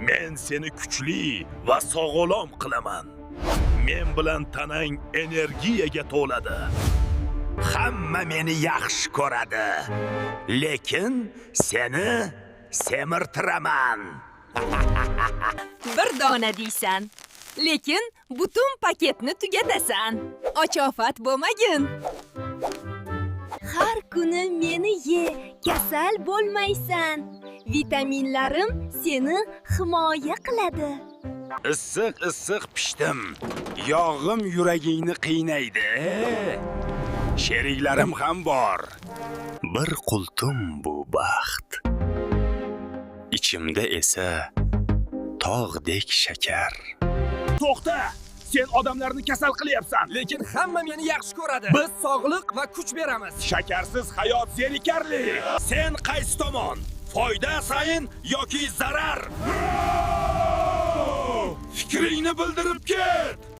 Men seni kuchli va sog'lom qilaman. Men bilan tanang energiyaga to'ladi. Hamma meni yaxshi ko'radi. Lekin seni semirtiraman. Bir dona deysan. Lekin butun paketni tugatasan. Ochofat bo'lmagin. Har kuni meni ye, kasal bo'lmaysan. Vitaminlarim seni himoya qiladi. Issiq issiq pishdim. Yog'im yuragingni qiynaydi. Sheriklarim ham bor. Bir qultum bu baxt. Ichimda esa tog'dek shakar. To'xta! Sen odamlarni kasal qilyapsan. Lekin hamma meni yaxshi ko'radi. Biz sog'liq va kuch beramiz. Shakarsiz hayot zerikarli. Sen qaysi tomon? Foyda sayin yoki zarar? Fikringni bildirib ket.